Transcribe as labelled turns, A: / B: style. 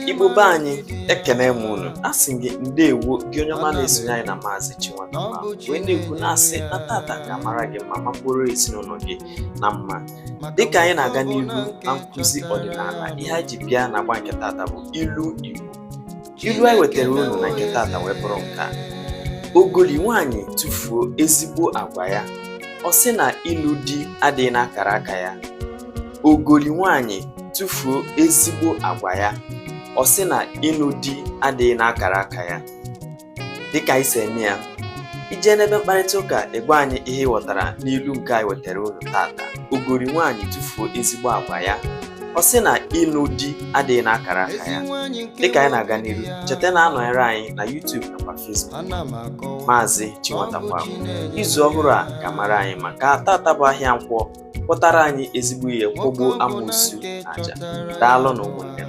A: Igbo be anyị, ekene m unu. Asị m gị ndeewo, gị onye ọma na-esonye anyị na Maazị Chinwetalu, wee na-ekwu na-asị na tata ga-amara gị mma ma mkpụrụ ezinụlọ gị na mma. Dịka anyị na-aga n'ihu na nkụzi ọdịnala, ihe anyị ji bịa na agba nke tata bụ ilu Igbo. Ilu anyị wetara unu na nke tata wee bụrụ nke a: ogoli nwaanyị tụfuo ezigbo agwa ya, ọ sị na ịlụ di adịghị n'akara aka ya. Ogoli nwaanyị tụfuo ezigbo agwa ya, ọ sị na ịlụ di adịghị n'akara aka ya. Dịka anyị si eme ya, ije n'ebe mkparịta ụka, ịgwa anyị ihe ị ghọtara n'ilu nke anyị wetara unu tata: ogori nwaanyị tụfuo ezigbo agwa ya, ọ sị na ịlụ di adịghị n'akara aka ya. Dịka anyị na-aga n'iru, cheta na anọnyere anyị na YouTube nakwa Facebook, Maazị Chinwatakwa. Izu ọhụrụ a ga-amara anyị maka tata bụ ahịa Nkwọ, pụtara anyị ezigbo ihe, kwọgbuo amoosu na aja. Daalụ na ụmụnne m.